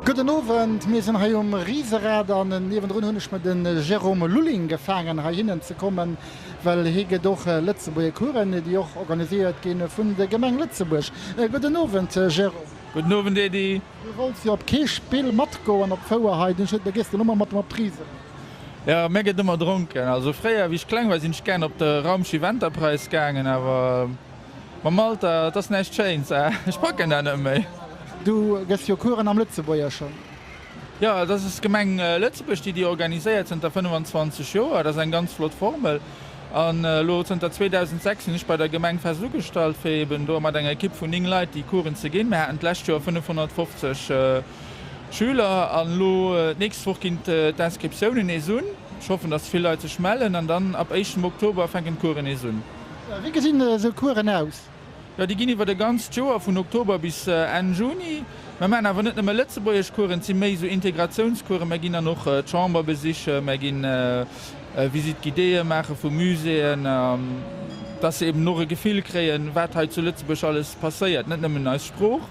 Gudden Owend, mir sinn hei um Riserad an niewendrun hunn ech mer de Jérôme Lulling gefaangen heihinnen ze kommen, well hie gëtt och Lëtzebuerger Coursen, déi och organiséiert gi vun der Gemeng Lëtzebuerg. Gudden Owend Jérôme. Gudden Owend Edy. Du wollts jo op kee Spill matgoen op d'Fouer hei, dunn huet, da gees de elo mol mat em op d'Riserad. Jo, mär gëtt ëmmer dronken. Also fréier wéi ech kleng war sinn ech gären op de Raumschiff Enterprise gaangen, awer Mam Alter, et ass näischt Schéins, ech packen dat net méi. Du gëss jo Coursen am Lëtzebuergeschen. Jo, et ass d'Gemeng Lëtzebuerg, déi déi organiséiert zënter 25 Joer. Dat ass eng ganz flott Formel. An elo zënter 2006 sinn ech bei der Gemeng fest ugestallt, fir eben do mat enger Ekipp vun 9 Leit déi Coursen ze ginn. Mir haten d'lescht Joer 550 Schüler an elo d'nächst Woch ginn d'Inscriptiounen nees un. Ech hoffen, datt vill Leit sech mellen an dann ab éischtem Oktober fänken d'Coursen nees un. Wéi gesinn esou Coursen aus? Jo, déi ginn iwwert e ganzt Joer, vun Oktober bis Enn Juni. Mer maachen awer net nëmme Lëtzebuergeschcoursen, et si méi esou Integratiounscoursen. Mer ginn dann och d'Chamber besichen, mer ginn Visite guidéeë maache vu Muséeën, dass se eben och e Gefill kréien, wat hei zu Lëtzebuerg alles passéiert, net nëmmen eis Sprooch.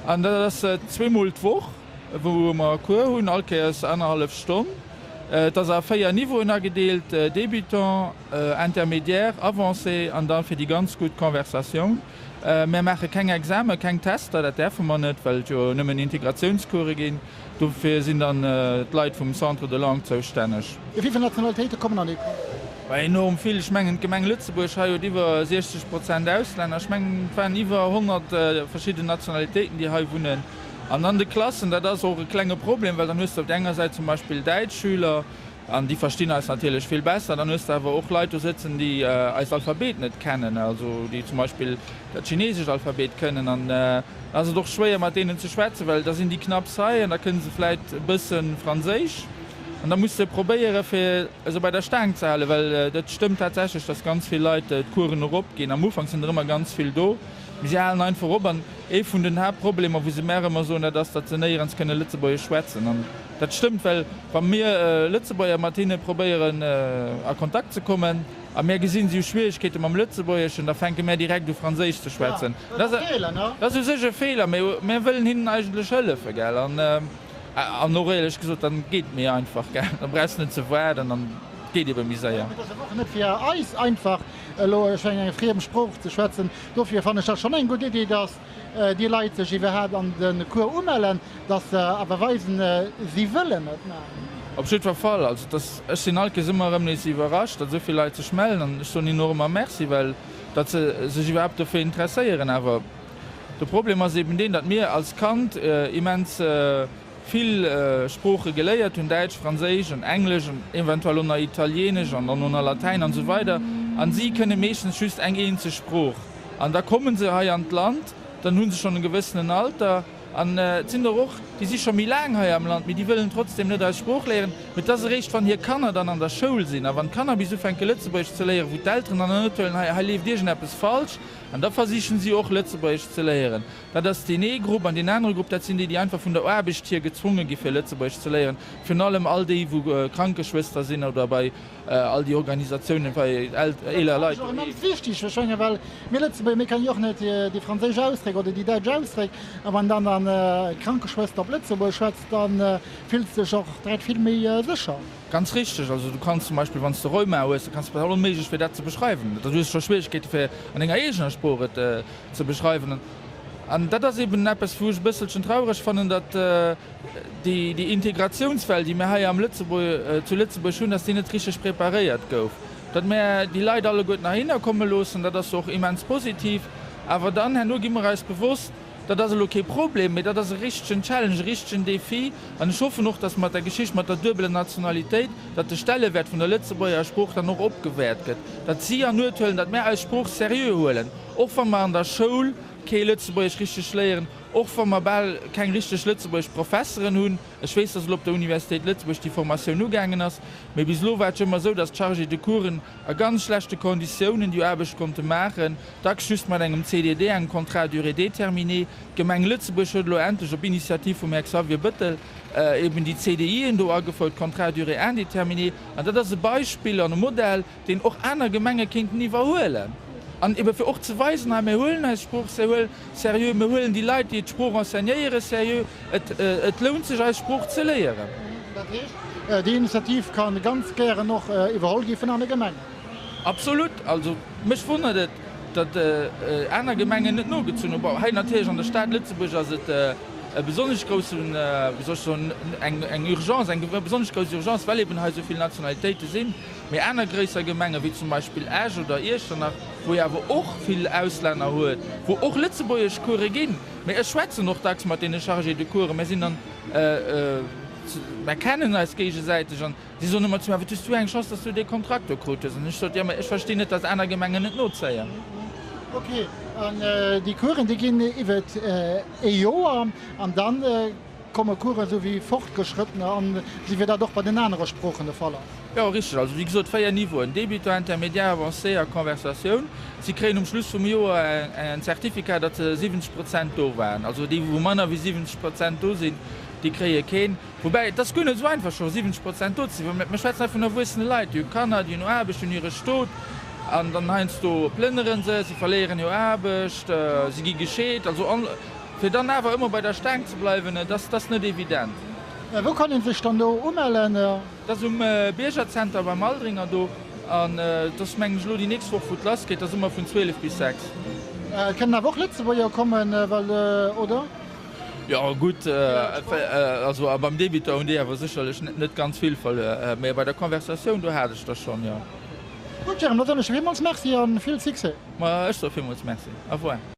An dat ass zweemol d'Woch, wou mer Cours hunn, all Kéiers annerhallef Stonn. Et ass a 4 Niveauen agedeelt, Débutant, Intermédiaire, Avancé an da fir déi ganz gutt Conversatioun. Mär maache keng Examen, keng Tester, dat däerfe mer net, well et jo nëmmen Integratiounscourse ginn. Dofir sinn dann d'Leit vum Centre de langue zoustänneg. Wéi vill Nationalitéite kommen an dee Cours? Enorm vill. Ech mengen, d'Gemeng Lëtzebuerg hei huet iwwer 60 Prozent Auslänner. Ech mengen, et waren iwwer 100 verschidden Nationalitéiten, déi hei wunnen. An an de Klassen, dat ass och e klenge Problem, well dann hues de op där enger Säit zum Beispill däitsch Schüler, an déi verstinn eis natierlech vill besser, dann hues de awer och Leit do sëtzen, déi eist Alphabet net kennen, also déi zum Beispill dat chinesescht Alphabet kënnen. An da ass et och schwéier mat deenen ze schwätzen, well da sinn déi knapps hei an da kënne se vläit e bësse Franséisch. An da muss de probéiere fir se bei der Staang ze halen, well et stëmmt tatsächlech, datt ganz vill Leit d'Coursen och opginn. Am Ufank sinn der ëmmer ganz vill do, mee si halen einfach op. An Ee vun den Haaptproblemer, wou se mär ëmmer soen, dat ass, datt se néierens kënne Lëtzebuergesch schwätzen. An dat stëmmt, well wa mir Lëtzebuerger mat hinne probéieren a Kontakt ze kommen a mär gesinn, si hu Schwieregkeete mam Lëtzebuergeschen, da fänke mär direkt u Franséisch ze schwätzen. Dat ass u sech e Feeler, mä mär wëllen hinnen eigentlech hëllefen, gell. An och éierlech gesot, dann geet et méi einfach, gell. Da brauchs de net ze waarden an et geet ebe méi séier. Et ass awer och net fir eis einfach, elo ech mengen eng friem Sprooch ze schwätzen. Dofir fannen ech dat schonn eng gutt Idee, dass déi Leit sech iwwerhaapt an de Cours umellen, dass se awer weisen, si wëllen et maachen. Op jiddwer Fall. Also dass, ech sinn all Kees ëmmer erëm nees iwwerrascht, datt esou vill Leit sech mellen an ech soen hinnen och ëmmer Merci, well datt se sech iwwerhaapt dofir interesséieren. Awer de Problem ass eben deen, datt mir als Kand immens vill Sprooche geléiert hunn, Däitsch, Franséisch an Englesch an eventuell och nach Italienesch an dann och nach Latäin an esou weider an si kënne meeschtens just eng eenzeg Sprooch an da komme se hei an d'Land, dann hu se schonn e gewëssenen Alter an et sinn der och, déi si scho méi laang hei am Land, mee déi wëllen trotzdem net eis Sprooch léieren. Mee et ass eréischt, wann hir Kanner dann an der Schoul sinn a wann d'Kanner bis ufänke Lëtzebuergesch ze léieren, wou d'Elteren dann erëthuelen, hei, hei leeft iergendeppes falsch an da versichen si och Lëtzebuergesch ze léieren. Dat ass deen ee Grupp. An deen anere Grupp, dat sinn déi, déi einfach vun der Aarbecht hier gezwonge gi fir Lëtzebuergesch ze léieren. Virun allem all déi, wou Krankeschwëster sinn oder bei all déi Organisatiounen bei eeler Leit. Dat ass och immens wichtig, ech menge well mir Lëtzebuerger, mir kennen jo och net déi franséisch Ausdréck oder déi däitsch Ausdréck. A wann dann dann d'Krankeschwëster op Lëtzebuergesch schwätzt, da fills de dech och direkt vill méi sécher. Ganz richteg. Also du kanns zum Beispill, wann s de Rheuma hues, da kanns de onméiglech fir dat ze beschreiwen. Da hues de scho Schwieregkeete fir an denger eegener Sprooch et ze beschreiwen. An dat ass eben eppes, wou ech e bësselchen traureg fannen, datt déi, déi Integratiounswell, déi mir hei am Lëtzebuerg, zu Lëtzebuerg hunn, datt déi net richteg preparéiert gouf. Datt mir déi Leit alleguerten heihinner komme loossen, dat ass och immens positiv. Awer dann herno gi mer eis bewosst, dat ass elo kee Problem, mee dat ass e richtegen Challenge, e richtegen Défi. An ech hoffen och, datt mat der Geschicht mat der duebeler Nationalitéit, datt de Stellewäert vun der Lëtzebuerger Sprooch dann och opgewäert gëtt, datt si an Uert huelen, datt mir eis Sprooch seriö huelen. Och wa mer an der Schoul kee Lëtzebuergesch richteg léieren, och wa mer bal keng richteg lëtzebuergesch Professeren hunn, ech weess, dass elo op der Universitéit Lëtzebuerg déi Formatioun ugaangen ass, mee bis elo war et jo ëmmer esou, dass d'Chargés de coursen a ganz schlechte Konditiounen déi Aarbecht konnte maachen, dacks just mat engem CDD, engem Contrat à durée déterminée. D'Gemeng Lëtzebuerg huet elo endlech op Initiativ vum Här Xavier Bettel eben déi CDIen do agefouert, Contrat à durée indéterminée, an dat ass e Beispill an e Modell, deen och aner Gemenge kéinten iwwerhuelen. An ebe fir och ze weisen, hei mir huelen eis Sprooch seriö, mir huelen déi Leit, déi d'Sprooch enseignéiere seriö, et et lount sech eis Sprooch ze léieren. Dat heescht, déi Initiativ ka ganz gären och iwwerholl gi vun anere Gemengen? Absolut. Also mech wonnert et, datt aner Gemengen net nogezunn hunn. Bon, hei natierlech an der Stad Lëtzebuerg ass et e besonnesch groussen, wéi soll ech soen, eng eng Urgence, eng besonnesch grouss Urgence, well eben hei esou vill Nationalitéite sinn. Mee aner gréisser Gemenge wéi zum Beispill Esch oder Iechternach, wou ee awer och vill Auslänner huet, wou och lëtzebuergesch Course ginn, mee ech schwätzen och dacks mat deene Chargés de cours, mir sinn dann, mir kennen eis géigesäiteg an si soen ëmmer zu mir, wat hues du eng Chance, dass du dee Kontrakt do krut hues. An ech sot, jo, mä ech verstinn net, dass aner Gemengen net nozéien. Ok, an déi Coursen, déi ginn iwwer ee Joer an dann Komme Coursen esou wéi Fortgeschrëttener an si wéi dat och bei den anere Sproochen de Fall ass? Jo, richteg. Also wéi gesot 4 Niveauen, Débutant, Intermédiaire, Avancé a Conversatioun. Si kréien um Schluss vum Joer en Certificat, datt se 70 Prozent do waren. Also déi wou manner wéi 70 Prozent do sinn, déi kréie keen. Woubäi, et ass guer net esou einfach scho 70 Prozent do ze sinn, well mir schwätzen hei vun erwuessene Leit, déi hu Kanner, déi hunn Aarbecht, déi hunn hire Stot an dann heiansdo plënnere se, si verléieren hir Aarbecht, si gi gescheet. Also Fir dann awer ëmmer bei der Staang ze bleiwen, et ass, ass net evident. Wou kann een sech dann do umellen? Dat ass um Biergerzenter beim Aldringer do an et ass mengen ech elo déi nächst Woch wou et lass geet. Dat ass ëmmer vun 12 bis 6. Et kënnen awer och Lëtzebuerger kommen, well, oder? Jo gutt, also a beim Debiteur hunn déi awer sécherlech net ganz vill verluer, mä bei der Conversatioun do hat ech der schonn, jo. Gutt Jérôme, da soen ech villmools Merci a vill Succès. Ma ech soe villmools Merci. Au revoir.